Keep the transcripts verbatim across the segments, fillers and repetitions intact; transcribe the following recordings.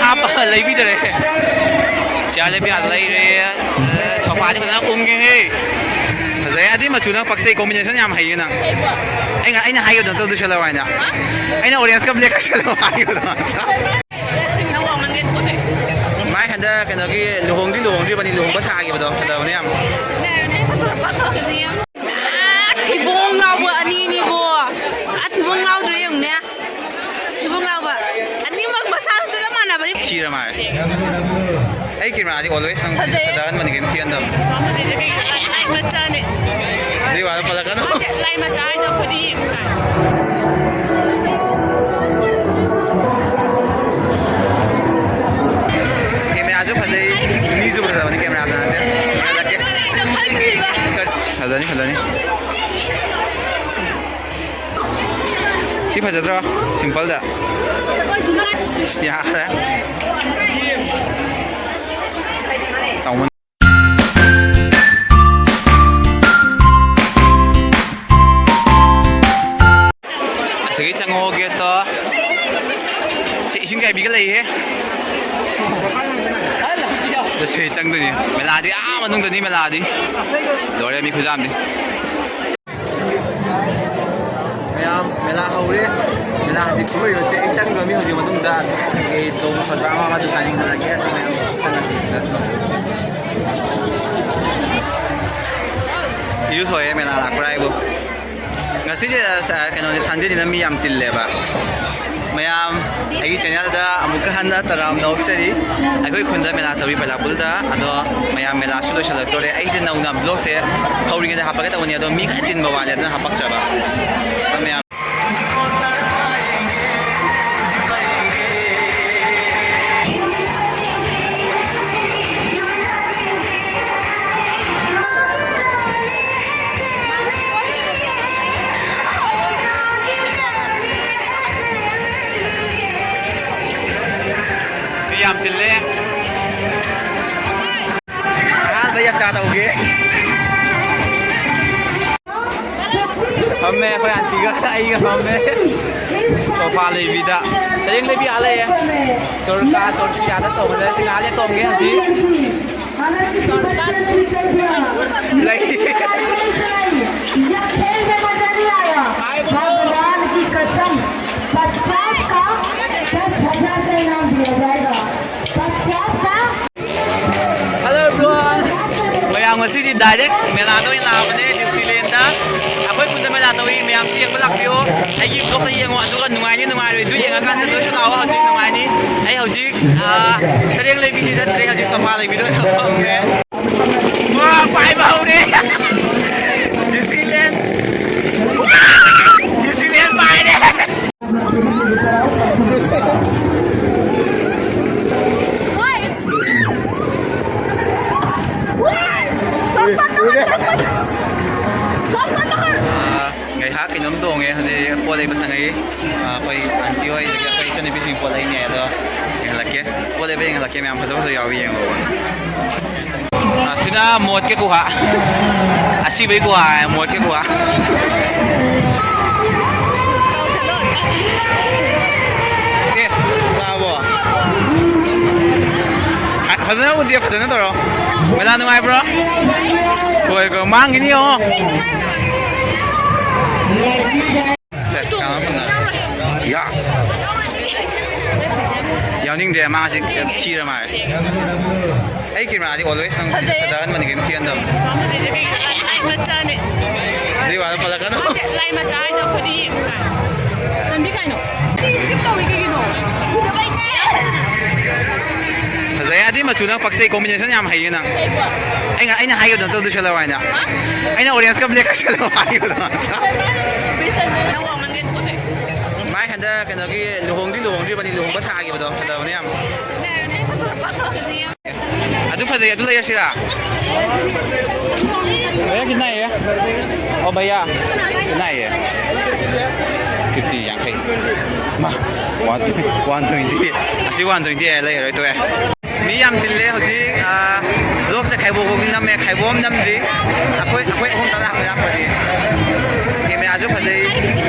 ꯍꯥꯞꯄ ꯂꯩꯕꯤꯗꯔꯦ꯫ ꯆꯤꯌꯥꯔ ꯂꯩꯕ ꯌꯥꯗ ꯂꯩꯔꯦ꯫ ꯁꯣꯐꯥꯗꯤ ꯐꯖꯅ ꯎꯪꯉꯦꯍꯦ꯫ ꯐꯖꯩ꯫ ꯑꯗꯨꯏ ꯃꯆꯨ ꯅꯪ ꯄꯛꯆꯩ꯫ Combination ꯌꯥꯝ ꯍꯩꯌꯦ ꯅꯪ꯫ ꯑꯩꯅ, ꯑꯩꯅ ꯍꯥꯏꯒꯗꯧ ꯇꯧꯗꯣꯏ ꯁꯦꯠꯂꯣ ꯍꯥꯏꯅ꯫ ꯑꯩꯅ orange ꯀ black ꯀ ꯁꯦꯠꯂꯣ ꯍꯥꯏꯒꯗꯧ꯫ ꯃꯥꯏ ꯍꯟꯗꯛ ꯀꯩꯅꯣꯒꯤ ꯂꯨꯍꯣꯡꯗꯤ ꯂꯨꯍꯣꯡꯗ꯭ꯔꯤꯕꯅꯤ, ꯂꯨꯍꯣꯡꯕ ꯁꯥꯈꯤꯕꯗꯣ ꯐꯖꯕꯅꯤ ꯌꯥꯝ꯫ ꯊꯤꯕꯣꯡ ꯂꯥꯎꯕ ꯑꯅꯤꯅꯤꯀꯣ꯫ ꯑꯥ, ꯊꯤꯕꯣꯡ ꯂꯥꯎꯗ꯭ꯔꯦ ꯌꯦꯡꯉꯨꯅꯦ꯫ ꯊꯤꯕꯣꯡ ꯂꯥꯎꯕ꯫ ꯑꯅꯤꯃꯛ ꯃꯁꯥꯁꯨ ꯆꯞ ꯃꯥꯟꯅꯕꯅꯤ꯫ ꯈꯤꯔ ꯃꯥꯜꯂꯦ꯫ ꯑꯩ camera ꯗꯤ always ꯅꯪ ꯐꯖꯩꯌꯦ꯫ ꯐꯖꯍꯟꯕꯅꯤ ꯀꯩꯅꯣ, ꯊꯤꯍꯟꯗꯕ꯫ ꯂꯥꯏ ꯃꯆꯥꯅꯦ꯫ ꯑꯗꯨꯏ ꯋꯥꯗꯣ ꯄꯜꯂꯛꯀꯅꯨ꯫ ꯂꯥꯏ ꯃꯆꯥ ꯍꯥꯏꯗꯣ ꯑꯩꯈꯣꯏꯗꯤ ꯌꯦꯡꯕ ꯇꯥꯏ꯫ Camera ꯁꯨ ꯐꯖꯩ, ꯃꯤꯁꯨ ꯐꯖꯕꯅꯤ camera ꯗ ꯅꯠꯇꯦ꯫ ꯐꯖꯅꯤ, ꯐꯖꯅꯤ꯫ ꯁꯤ ꯐꯖꯗ꯭ꯔꯣ? Simple ꯗ꯫ ꯏꯁ, ꯌꯥꯔꯦ꯫ ꯆꯥꯎꯃꯟ-, ꯑꯁꯤꯒꯤ ꯆꯪꯉꯣ gate ꯇꯣ꯫ ꯁꯤ ꯏꯁꯤꯡ ꯆꯥꯏꯕꯤꯒ ꯂꯩꯍꯦ꯫ ꯁꯤ ꯆꯪꯗꯣꯏꯅꯤ꯫ ꯃꯦꯂꯥꯗꯤ ꯑꯥ ꯃꯅꯨꯡꯗꯅꯤ ꯃꯦꯂꯥꯗꯤ꯫ ꯂꯣꯏꯔꯦ ꯃꯤ ꯈꯨꯌꯥꯝꯗꯤ꯫ ꯃꯌꯥꯝ ꯃꯦꯂꯥ ꯍꯧꯔꯦ꯫ ꯃꯦꯂꯥ ꯍꯧꯖꯤꯛ ꯀꯨꯝꯍꯩꯔꯣꯁꯦ ꯑꯩ ꯆꯪꯈ꯭ꯔꯃꯤ ꯍꯧꯖꯤꯛ ꯃꯅꯨꯡꯗ꯫ ꯑꯩ ꯇꯣꯡꯕ ꯐꯖꯕ ꯑꯃ ꯑꯃ ꯗꯨꯀꯥꯟ ꯌꯦꯡꯍꯜꯂꯒꯦ꯫ ꯃꯌꯥꯝ ꯆꯪꯉꯁꯤ꯫ ꯏꯔꯨ ꯊꯣꯛꯑꯦ ꯃꯦꯂꯥ ꯂꯥꯛꯄ꯭ꯔꯥ ꯍꯥꯏꯕꯨ꯫ ꯉꯁꯤꯁꯦ, ꯑ, ꯀꯩꯅꯣꯅꯤ, Sunday ꯅꯤꯅ ꯃꯤ ꯌꯥꯝ ꯇꯤꯜꯂꯦꯕ꯫ ꯃꯌꯥꯝ ꯑꯩꯒꯤ channel ꯗ ꯑꯃꯨꯛꯀ ꯍꯟꯅ ꯇꯔꯥꯝꯅ ꯑꯣꯛꯆꯔꯤ꯫ ꯑꯩꯈꯣꯏ ꯈꯨꯟꯗ ꯃꯦꯂꯥ ꯇꯧꯔꯤ ꯕꯩꯂꯥꯄꯨꯜꯗ꯫ ꯑꯗꯣ ꯃꯌꯥꯝ ꯃꯦꯂꯥꯁꯨ ꯂꯣꯏꯁꯤꯜꯂꯛꯇꯣꯔꯦ꯫ ꯑꯩꯁꯦ ꯅꯧꯅ vlog ꯁꯦ ꯍꯧꯔꯤꯉꯩꯗ ꯍꯥꯞꯄꯛꯀꯦ ꯇꯧꯕꯅꯤ, ꯑꯗꯣ ꯃꯤ ꯈꯔ ꯇꯤꯟꯕ ꯋꯥꯅꯤ, ꯑꯗꯨꯅ ꯍꯥꯞꯄꯛꯇ꯭ꯔꯕ꯫ ꯑꯗꯣ ꯃꯌꯥꯝ ꯃꯤ ꯌꯥꯝ ꯇꯤꯜꯂꯦ꯫ ꯑꯍꯥꯟꯕ ꯌꯥꯇ꯭ꯔꯥ ꯇꯧꯒꯦ꯫ ꯐꯝꯃꯦ ꯑꯩꯈꯣꯏ aunty ꯒ ꯑꯩꯒ ꯐꯝꯃꯦ sofa ꯂꯩꯕꯤꯗ꯫ ꯇꯔꯦꯡ ꯂꯩꯕꯤ ꯑꯥ ꯂꯩꯌꯦ꯫ ꯆꯣꯔꯀꯥ, ꯆꯣꯔꯀꯤ ꯑꯥꯗ ꯇꯣꯡꯕꯗ ꯁꯤ ꯉꯥꯏꯍꯥꯛ ꯂꯩ ꯇꯣꯡꯒꯦ ꯍꯧꯖꯤꯛ꯫ ꯂꯩ꯫ भगवान की कसम, पचास का दस हजार का इनाम दिया जाएगा। पचास का Hello everyone! ꯃꯌꯥꯝ ꯉꯁꯤꯗꯤ direct ꯃꯦꯂꯥꯗ ꯑꯣꯏꯅ ꯂꯥꯛꯑꯕꯅꯦ, ꯗꯤꯁꯅꯤꯂꯦꯟꯗ꯫ ꯑꯩꯈꯣꯏ ꯈꯨꯟꯗ ꯃꯦꯂꯥ ꯇꯧꯏ, ꯃꯌꯥꯝꯁꯨ ꯌꯦꯡꯕ ꯂꯥꯛꯄꯤꯌꯣ꯫ ꯑꯩꯒꯤ vlogꯇ ꯌꯦꯡꯉꯣ, ꯑꯗꯨꯒ ꯅꯨꯡꯉꯥꯏꯅꯤ ꯅꯨꯡꯉꯥꯏꯔꯣꯏ ꯑꯗꯨ ꯌꯦꯡꯉꯀꯥꯟꯗ ꯅꯣꯏꯁꯨ ꯂꯥꯛꯑꯣ꯫ ꯍꯧꯖꯤꯛ ꯅꯨꯡꯉꯥꯏꯅꯤ꯫ ꯑꯩ ꯍꯧꯖꯤꯛ, ꯑꯥ, ꯇꯔꯦꯡ ꯂꯩꯕꯤꯗꯤ ꯆꯠꯇ꯭ꯔꯦ, ꯍꯧꯖꯤꯛ ꯁꯣꯐꯥ ꯂꯩꯕꯤꯗ ꯑꯣꯏꯅ ꯐꯝꯃꯦ꯫ ꯋꯥ, ꯄꯥꯏꯕ ꯍꯧꯔꯦ! ꯗꯤꯁꯅꯤꯂꯦꯟ! ꯗꯤꯁꯅꯤꯂꯦꯟ ꯄꯥꯏꯔꯦ! ꯉꯥꯏꯍꯥꯛ ꯀꯩꯅꯣꯝ ꯇꯣꯡꯉꯦ, ꯍꯧꯖꯤꯛ ꯄꯣꯠ ꯂꯩꯕ ꯆꯪꯉꯛꯏ꯫ ꯑꯩꯈꯣꯏ ꯑꯟꯇꯤ ꯍꯣꯏ, ꯑꯗꯒꯤ ꯑꯩꯈꯣꯏ ꯏꯆꯟꯅꯨꯄꯤꯁꯤꯡ ꯄꯣꯠ ꯂꯩꯅꯤ, ꯑꯗꯣ ꯌꯦꯡꯍꯜꯂꯛꯀꯦ꯫ ꯄꯣꯠ ꯂꯩꯕ ꯌꯦꯡꯍꯜꯂꯛꯀꯦ, ꯃꯌꯥꯝ ꯐꯖ ꯐꯖꯕ ꯌꯥꯎꯋꯤ, ꯌꯦꯡꯉꯣ꯫ ꯑꯁꯤꯅ ꯃꯣꯠꯀꯤ ꯒꯨꯍꯥ, ꯑꯁꯤꯕꯩ ꯒꯨꯍꯥ, ꯃꯣꯠꯀꯤ ꯒꯨꯍꯥ꯫ ꯑꯦ, ꯂꯥꯛꯑꯕꯣ? ꯐꯖꯅ ꯎꯗꯦ, ꯐꯖꯅ ꯇꯧꯔꯣ꯫ ꯃꯦꯂꯥ ꯅꯨꯡꯉꯥꯏꯕ꯭ꯔꯣ? ꯍꯣꯏ, ꯍꯣꯏ, ꯃꯥꯡꯈꯤꯅꯤ ꯌꯦꯡꯉꯣ꯫ ꯁꯦ, ꯀꯅꯥ ꯐꯪꯉꯔꯣꯏ? ꯌꯥ꯫ ꯌꯥꯎꯅꯤꯡꯗ꯭ꯔꯦ, ꯃꯥꯁꯤ ꯊꯤꯔ ꯃꯥꯜꯂꯦ꯫ ꯑꯩ cameraꯗꯤ always ꯅꯪ ꯐꯖꯩꯌꯦ꯫ ꯐꯖꯍꯟꯕꯅꯤ ꯀꯩꯝ ꯊꯤꯍꯟꯗꯕꯅꯤ꯫ ꯂꯥꯏ ꯃꯆꯥꯅꯦ꯫ ꯑꯗꯨꯏ ꯋꯥꯗꯣ ꯄꯜꯂꯛꯀꯅꯨ꯫ ꯂꯥꯏ ꯃꯆꯥ ꯍꯥꯏꯗꯣ ꯑꯩꯈꯣꯏꯗꯤ ꯌꯦꯡꯕ ꯇꯥꯏ꯫ ꯆꯟꯕꯤ ꯀꯩꯅꯣ? ꯁꯤ skip ꯇꯧꯏ ꯀꯩꯒꯤꯅꯣ? ꯎꯗꯕꯩꯅꯦ꯫ ꯐꯖꯩ, ꯑꯗꯨꯏ ꯃꯆꯨ ꯅꯪ ꯄꯛꯆꯩ, combination ꯌꯥꯝ ꯍꯩꯌꯦ ꯅꯪ꯫ ꯀꯩꯕꯣ? ꯑꯩꯅ, ꯑꯩꯅ ꯍꯥꯏꯈꯤꯕꯗꯣ ꯅꯠꯇ꯭ꯔꯣ ꯑꯗꯨ ꯁꯦꯠꯂꯣ ꯍꯥꯏꯅ? ꯍꯥ? ꯑꯩꯅ orangeꯀ blackꯀ ꯁꯦꯠꯂꯣ ꯍꯥꯏꯈꯤꯕꯗꯣ ꯅꯠꯇ꯭ꯔꯣ? ꯅꯪ ꯋꯥꯡꯃꯟꯒꯦ ꯇꯣꯛꯑꯣ꯫ ꯃꯥꯏ ꯍꯟꯗꯛ ꯀꯩꯅꯣꯒꯤ ꯂꯨꯍꯣꯡꯗꯤ ꯂꯨꯍꯣꯡꯗ꯭ꯔꯤꯕꯅꯤ, ꯂꯨꯍꯣꯡꯕ ꯁꯥꯈꯤꯕꯗꯣ ꯐꯖꯕꯅꯦ ꯌꯥꯝ꯫ ꯑꯗꯨ ꯐꯖꯩ, ꯑꯗꯨ ꯂꯩꯔꯁꯤꯔꯥ? भैया कितना है ये? ओ भैया कितना है ये? Fifty, ꯌꯥꯡꯈꯩ꯫ ꯃꯥ, one twenty, one twenty꯫ ꯑꯁꯤ one twenty ꯍꯥꯏ ꯂꯩꯔꯣꯏ, ꯇꯣꯛꯑꯦ꯫ ꯃꯤ ꯌꯥꯝ ꯇꯤꯜꯂꯦ ꯍꯧꯖꯤꯛ꯫ ꯑꯥ, vlogꯁꯦ ꯈꯥꯏꯕꯣꯛꯐꯥꯎꯗꯤ ꯅꯝꯃꯦ, ꯈꯥꯏꯕꯣꯛ ꯑꯃ ꯅꯝꯗ꯭ꯔꯤ꯫ ꯑꯩꯈꯣꯏ, ꯑꯩꯈꯣꯏ ꯑꯍꯨꯝꯇ ꯂꯥꯛꯄ ꯂꯥꯛꯄꯗꯤ꯫ Cameraꯁꯨ ꯐꯖꯩ,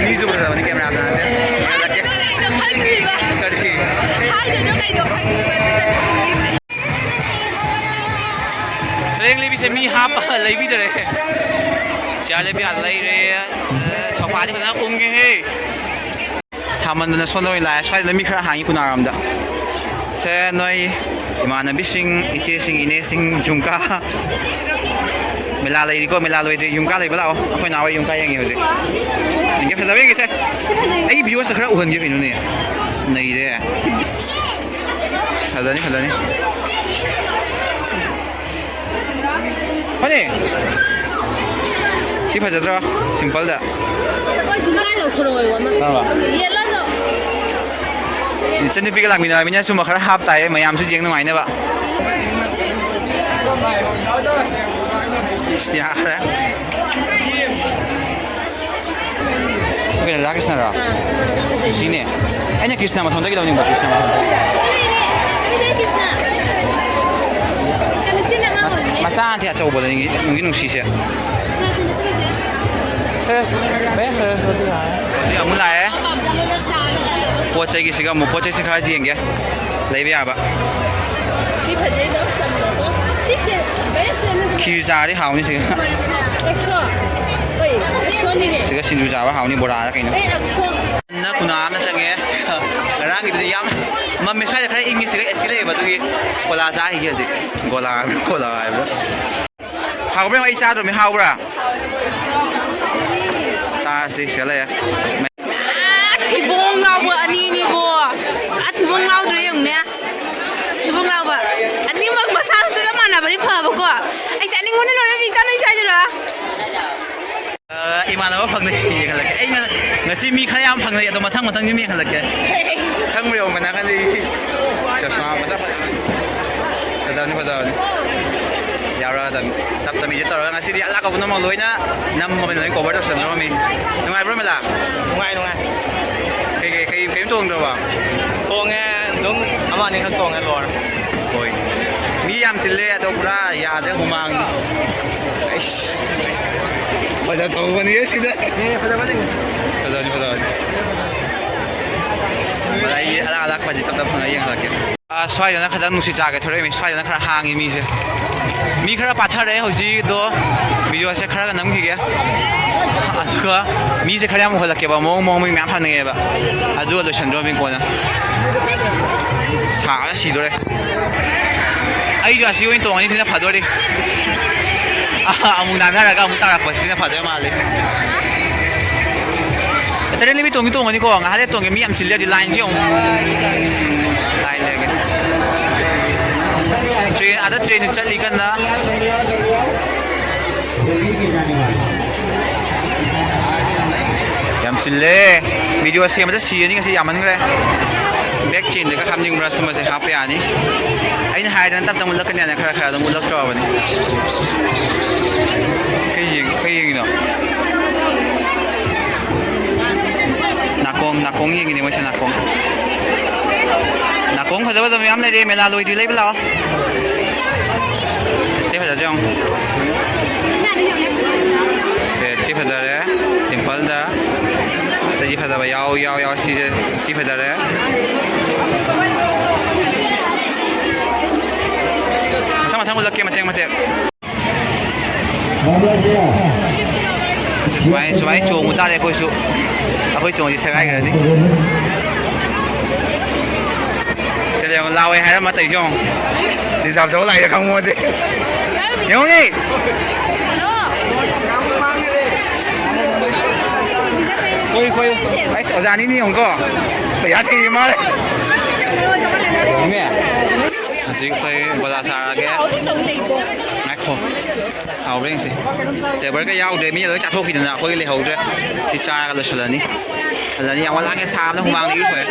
ꯃꯤꯁꯨ ꯐꯖꯕꯅꯤ, cameraꯗ ꯅꯠꯇꯦ꯫ ꯌꯦꯡꯍꯜꯂꯛꯀꯦ꯫ ꯍꯌꯦꯡ ꯂꯩꯕꯤꯁꯦ ꯃꯤ ꯍꯥꯞꯄ ꯂꯩꯕꯤꯗꯔꯦ꯫ ꯆꯤꯌꯥꯔ ꯂꯩꯕꯤ ꯑꯥꯗ ꯂꯩꯔꯦ꯫ ꯁꯣꯐꯥꯗꯤ ꯐꯖꯅ ꯎꯪꯉꯦꯍꯦ꯫ ꯁꯥꯃꯟꯗꯅ ꯁꯣꯝꯗ ꯑꯣꯏꯅ ꯂꯥꯛꯑꯦ꯫ ꯁ꯭ꯋꯥꯏꯗ ꯃꯤ ꯈꯔ ꯍꯥꯡꯉꯤ ꯀꯨꯅꯥꯔꯣꯝꯗ꯫ ꯁꯦ, ꯅꯣꯏ ꯏꯃꯥꯟꯅꯕꯤꯁꯤꯡ, ꯏꯆꯦꯁꯤꯡ, ꯏꯅꯦꯁꯤꯡ, ꯖꯨꯝꯀꯥ꯫ ꯃꯦꯂꯥ ꯂꯩꯔꯤꯀꯣ, ꯃꯦꯂꯥ ꯂꯣꯏꯗ꯭ꯔꯤ꯫ ꯌꯨꯝꯀꯥ ꯂꯩꯕ ꯂꯥꯛꯑꯣ꯫ ꯑꯩꯈꯣꯏ ꯅꯍꯥꯟꯋꯥꯏ ꯌꯨꯝꯀꯥ ꯌꯦꯡꯉꯤ ꯍꯧꯖꯤꯛ꯫ ꯌꯦꯡꯒꯦ, ꯐꯖꯕ ꯌꯦꯡꯒꯦꯁꯦ꯫ ꯑꯩꯒꯤ viewers ꯈꯔ ꯎꯍꯟꯒꯦ ꯀꯩꯅꯣꯅꯦ꯫ ꯑꯁ, ꯅꯩꯔꯦ꯫ ꯐꯖꯅꯤ, ꯐꯖꯅꯤ꯫ ꯐꯅꯤ꯫ ꯁꯤ ꯐꯖꯗ꯭ꯔꯣ? Simple ꯗ꯫ ꯀꯥꯏ ꯂꯧꯊꯣꯔꯛꯑꯣ ꯑꯃ꯫ ꯀꯔꯝꯕ? Yellow ꯗꯣ꯫ ꯏꯆꯟꯅꯨꯄꯤꯒ ꯂꯥꯛꯃꯤꯟꯅꯔꯕꯅꯤꯅ ꯁꯨꯝꯕ ꯈꯔ ꯍꯥꯞ ꯇꯥꯏꯌꯦ, ꯃꯌꯥꯝꯁꯨ ꯌꯦꯡ ꯅꯨꯡꯉꯥꯏꯅꯕ꯫ ꯏꯁ, ꯌꯥꯔꯦ꯫ ꯀꯩꯅꯣ, ꯔꯥꯙꯥ ꯀ꯭ꯔꯤꯁꯅꯔꯣ? ꯑꯥ꯫ ꯁꯤꯅꯦ꯫ ꯑꯩꯅ ꯀ꯭ꯔꯤꯁꯅ ꯃꯊꯣꯟꯗꯒꯤ ꯂꯧꯅꯤꯡꯕ, ꯀ꯭ꯔꯤꯁꯅ ꯃꯊꯣꯟꯗꯒꯤ꯫ ꯃꯆꯥ ꯅꯠꯇꯦ, ꯑꯆꯧꯕꯗꯅꯤ ꯅꯨꯡꯗꯤ ꯅꯨꯡꯁꯤꯁꯦ꯫ ꯁꯔꯁ-, ꯚꯩꯌꯥ, ꯁꯔꯁꯋꯇꯤ ꯍꯥꯏ꯫ ꯍꯧꯖꯤꯛ ꯑꯃꯨꯛ ꯂꯥꯛꯑꯦ꯫ ꯄꯣꯠ ꯆꯩꯒꯤꯁꯤꯒ ꯑꯃꯨꯛ, ꯄꯣꯠ ꯆꯩꯁꯤ ꯈꯔ ꯌꯦꯡꯒꯦ꯫ ꯂꯩꯕ ꯌꯥꯕ꯫ ꯁꯤ ꯐꯖꯩꯗ, ꯆꯝꯅꯀꯣ꯫ ꯁꯤꯁꯦ ꯚꯩꯌꯥ, ꯁꯤ ꯑꯃꯗꯨꯅ ꯈꯤꯔ ꯆꯥꯔꯗꯤ ꯍꯥꯎꯅꯤ ꯁꯤꯒ꯫ ꯑꯦꯛꯁꯣ꯫ ꯍꯣꯏ, ꯑꯦꯛꯁꯣꯅꯤꯅꯦ꯫ ꯁꯤꯒ ꯁꯤꯡꯖꯨ ꯆꯥꯕ ꯍꯥꯎꯅꯤ, ꯕꯣꯔꯥꯔ ꯀꯩꯅꯣ꯫ ꯑꯦ, ꯑꯦꯛꯁꯣ꯫ ꯅ ꯀꯨꯅꯥ ꯑꯃ ꯆꯪꯉꯦ꯫ ꯉꯔꯥꯡꯒꯤꯗꯨꯗꯤ ꯌꯥꯝ ꯃꯝꯃꯦ, ꯁ꯭ꯋꯥꯏꯗ ꯈꯔ ꯏꯪꯉꯤ, ꯁꯤꯒ AC ꯂꯩꯌꯦꯕ, ꯑꯗꯨꯒꯤ ꯀꯣꯂꯥ ꯆꯥꯈꯤꯒꯦ ꯍꯧꯖꯤꯛ꯫ ꯀꯣꯂꯥ ꯍꯥꯏꯕ꯭ꯔꯥ, ꯀꯣꯂꯥ ꯍꯥꯏꯕ꯭ꯔꯥ? ꯍꯥꯎꯕ꯭ꯔꯥ? ꯑꯩ ꯆꯥꯗ꯭ꯔꯕꯅꯤ, ꯍꯥꯎꯕ꯭ꯔꯥ? ꯆꯥꯔꯁꯤ, ꯁꯤꯗ ꯂꯩꯔꯦ꯫ ꯑꯥ, ꯊꯤꯕꯣꯡ ꯂꯥꯎꯕ ꯑꯅꯤꯅꯤꯀꯣ꯫ ꯑꯥ, ꯊꯤꯕꯣꯡ ꯂꯥꯎꯗ꯭ꯔꯦ ꯌꯦꯡꯉꯨꯅꯦ꯫ ꯊꯤꯕꯣꯡ ꯂꯥꯎꯕ꯫ ꯑꯅꯤꯃꯛ ꯃꯁꯥꯁꯨ ꯆꯞ ꯃꯥꯟꯅꯕꯗꯤ ꯐꯕꯀꯣ꯫ ꯑꯩ ꯆꯥꯅꯤꯡꯕꯅ ꯂꯣꯏꯔꯦ, ꯃꯤ ꯆꯥꯅꯩ ꯆꯥꯁꯤꯔꯣ? ꯑ, ꯏꯃꯥꯟꯅꯕ ꯐꯪꯅꯩ ꯌꯦꯡꯍꯜꯂꯛꯀꯦ꯫ ꯑꯩ ꯉ-, ꯉꯁꯤ ꯃꯤ ꯈꯔ ꯌꯥꯝ ꯐꯪꯅꯩ, ꯑꯗꯣ ꯃꯊꯪ ꯃꯊꯪ ꯌꯨꯝ ꯌꯦꯡꯍꯜꯂꯛꯀꯦ꯫ ꯈꯪꯕ꯭ꯔꯥ ꯌꯦꯡꯉꯣ, ꯃꯅꯥꯀꯟꯗꯒꯤ ꯆꯁꯃꯥ ꯐꯖ ꯐꯖ-, ꯐꯖꯕꯅꯤ, ꯐꯖꯕꯅꯤ꯫ ꯌꯥꯎꯔꯛꯑꯗꯕꯅꯤ꯫ ꯇꯞ ꯇꯞꯅ edit ꯇꯧꯔꯒ ꯉꯁꯤꯗꯤ ꯑꯂꯥꯛꯄ ꯄꯨꯝꯅꯃꯛ ꯂꯣꯏꯅ ꯅꯝꯃꯕꯅꯤ, ꯂꯣꯏ cover ꯇꯧꯁꯟꯗ꯭ꯔꯣꯃꯤ꯫ ꯅꯨꯡꯉꯥꯏꯕ꯭ꯔꯣ ꯃꯦꯂꯥ? ꯅꯨꯡꯉꯥꯏ, ꯅꯨꯡꯉꯥꯏ꯫ ꯀꯩ, ꯀꯩ, ꯀꯩ, ꯀꯩꯝ ꯇꯣꯡꯗ꯭ꯔꯕꯣ? ꯇꯣꯡꯉꯦ, ꯑꯗꯨꯝ ꯑꯃ ꯑꯅꯤꯈꯛ ꯇꯣꯡꯉꯦ, ꯂꯣꯏꯔꯦ꯫ ꯍꯣꯏ꯫ ꯃꯤ ꯌꯥꯝ ꯇꯤꯜꯂꯦ, ꯑꯗꯣ ꯄꯨꯔꯥ ꯌꯥꯗ꯭ꯔꯦ, ꯍꯨꯃꯥꯡ꯫ ꯑꯩꯁ꯫ ꯐꯖ ꯊꯧꯕꯅꯤ ꯁꯤꯗ꯫ ꯑꯦ, ꯐꯖꯕꯅꯤ꯫ ꯐꯖꯕꯅꯤ, ꯐꯖꯕꯅꯤ꯫ ꯑꯩ ꯑꯂꯥꯛ ꯑꯂꯥꯛꯄꯁꯤ ꯇꯞ ꯇꯞ ꯐꯪꯉ ꯌꯦꯡꯍꯜꯂꯛꯀꯦ꯫ ꯑꯥ, ꯁ꯭ꯋꯥꯏꯗꯅ ꯈꯤꯇꯪ ꯅꯨꯡꯁꯤꯠ ꯆꯥꯒꯦ ꯊꯣꯔꯛꯏꯃꯤ꯫ ꯁ꯭ꯋꯥꯏꯗꯅ ꯈꯔ ꯍꯥꯡꯉꯤ ꯃꯤꯁꯦ꯫ ꯃꯤ ꯈꯔ ꯄꯥꯊꯔꯛꯑꯦ ꯍꯧꯖꯤꯛ, ꯑꯗꯣ ꯚꯤꯗꯤꯑꯣꯁꯦ ꯈꯔꯒ ꯅꯝꯈꯤꯒꯦ꯫ ꯑꯗꯨꯒ ꯃꯤꯁꯦ ꯈꯔ ꯌꯥꯝ ꯎꯍꯜꯂꯛꯀꯦꯕ, ꯃꯑꯣꯡ ꯃꯑꯣꯡ ꯃꯤ ꯃꯌꯥꯝ ꯐꯪꯅꯤꯡꯉꯦꯕ꯫ ꯑꯗꯨꯒ ꯂꯣꯏꯁꯟꯗꯣꯔꯃꯤ ꯀꯣꯟꯅ꯫ ꯁꯥꯕꯅ ꯁꯤꯗꯣꯔꯦ꯫ ꯑꯩꯁꯨ ꯑꯁꯤ ꯑꯣꯏꯅ ꯇꯣꯡꯉꯅꯤ, ꯁꯤꯅ ꯐꯗꯣꯔꯤ꯫ ꯑꯃꯨꯛ ꯅꯥꯟꯊꯔꯒ ꯑꯃꯨꯛ ꯇꯥꯔꯛꯄ, ꯁꯤꯅ ꯐꯗꯣꯏ ꯃꯥꯜꯂꯤ꯫ ꯇꯔꯦꯠ ꯂꯝꯕꯤ ꯇꯣꯡꯗꯤ ꯇꯣꯡꯉꯅꯤꯀꯣ, ꯉꯥꯏꯍꯥꯛ ꯂꯩꯔ ꯇꯣꯡꯒꯦ, ꯃꯤ ꯌꯥꯝ ꯆꯤꯜꯂꯦ ꯍꯧꯖꯤꯛ, ꯂꯥꯏꯟꯁꯦ ꯌꯦꯡꯉꯨ꯫ ꯂꯥꯏꯟ ꯂꯩꯔꯒꯦ꯫ ꯇ꯭ꯔꯦꯟ, ꯑꯥꯗ ꯇ꯭ꯔꯦꯟ ꯆꯠꯂꯤ ꯀꯟꯅ꯫ ꯌꯥꯝ ꯆꯤꯜꯂꯦ꯫ ꯚꯤꯗꯤꯑꯣ ꯁꯦꯝꯕꯗ ꯁꯤꯔꯅꯤ ꯉꯁꯤ, ꯌꯥꯝꯃꯟꯈ꯭ꯔꯦ꯫ ꯕꯦꯛ ꯆꯦꯟꯗꯒ ꯍꯥꯞꯅꯤꯡꯕ꯭ꯔꯥ? ꯁꯨꯝꯕꯁꯦ ꯍꯥꯞꯄ ꯌꯥꯅꯤ꯫ ꯑꯩꯅ ꯍꯥꯏꯗꯅ ꯇꯞ ꯇꯞꯅ ꯎꯠꯂꯛꯀꯅꯤ ꯍꯥꯏꯅ ꯈꯔ ꯈꯔ ꯑꯗꯨꯝ ꯎꯠꯂꯛꯇ꯭ꯔꯕꯅꯤ꯫ ꯀꯩ ꯌꯦꯡ-, ꯀꯩ ꯌꯦꯡꯉꯤꯅꯣ? ꯅꯥꯀꯣꯡ, ꯅꯥꯀꯣꯡ ꯌꯦꯡꯉꯤꯅꯦ ꯃꯣꯏꯁꯦ, ꯅꯥꯀꯣꯡ꯫ ꯅꯥꯀꯣꯡ ꯐꯖ ꯐꯖꯕ ꯃꯌꯥꯝ ꯂꯩꯔꯦ, ꯃꯦꯂꯥ ꯂꯣꯏꯗ꯭ꯔꯤ, ꯂꯩꯕ ꯂꯥꯛꯑꯣ꯫ ꯁꯤ ꯐꯖꯗ꯭ꯔꯣ ꯌꯦꯡꯉꯣ꯫ ꯁꯦ, ꯁꯤ ꯐꯖꯔꯦ, ꯁꯤꯝꯄꯜꯗ꯫ ꯑꯇꯩꯗꯤ ꯐꯖꯕ ꯌꯥꯎ, ꯌꯥꯎ, ꯌꯥꯎ꯫ ꯁꯤꯁꯦ, ꯁꯤ ꯐꯖꯔꯦ꯫ ꯃꯊꯪ ꯃꯊꯪ ꯎꯠꯂꯛꯀꯦ, ꯃꯇꯦꯛ ꯃꯇꯦꯛ꯫ ꯁꯨꯃꯥꯏ, ꯁꯨꯃꯥꯏꯅ ꯆꯣꯡꯕ ꯇꯥꯔꯦ ꯑꯩꯈꯣꯏꯁꯨ꯫ ꯑꯩꯈꯣꯏ ꯆꯣꯡꯉꯗꯤ ꯁꯦꯒꯥꯏꯈ꯭ꯔꯅꯤ꯫ ꯁꯤꯗ ꯌꯦꯡꯉꯣ, ꯂꯥꯎꯋꯦ ꯍꯥꯏꯔꯝꯃ ꯇꯧꯔꯤꯁꯦ ꯌꯦꯡꯉꯣ꯫ ꯔꯤꯖꯥꯕ ꯇꯧꯔ ꯂꯥꯛꯏꯔ ꯈꯪꯄꯣꯟꯇꯦ꯫ ꯌꯦꯡꯉꯨꯅꯦ꯫ ꯀꯣꯏ, ꯀꯣꯏ꯫ ꯑꯩꯁ, ꯑꯣꯖꯥꯅꯤꯅꯦ ꯌꯦꯡꯉꯨꯀꯣ꯫ ꯄꯩꯁꯥ ꯊꯤꯔꯤ ꯃꯥꯜꯂꯦ꯫ ꯌꯦꯡꯉꯨꯅꯦ꯫ ꯍꯧꯖꯤꯛ ꯑꯩꯈꯣꯏ ꯕꯣꯔꯥ ꯆꯥꯔꯒꯦ꯫ ꯉꯥꯏꯈꯣ꯫ ꯍꯥꯎꯕ꯭ꯔꯥ ꯌꯦꯡꯁꯤ꯫ ꯐ꯭ꯂꯦꯕꯔꯒ ꯌꯥꯎꯗ꯭ꯔꯦ꯫ ꯃꯤ ꯂꯣꯏ ꯆꯥꯊꯣꯛꯈꯤꯗꯅ ꯑꯩꯈꯣꯏꯒꯤ ꯂꯩꯍꯧꯗ꯭ꯔꯦ꯫ ꯁꯤ ꯆꯥꯔꯒ ꯂꯣꯏꯁꯤꯜꯂꯅꯤ꯫ ꯐꯖꯅꯤ꯫ ꯌꯥꯝ ꯋꯥ ꯂꯥꯡꯉꯦ꯫ ꯁꯥꯕꯅ ꯍꯨꯃꯥꯡꯅ ꯏꯔꯨꯊꯣꯛꯑꯦ꯫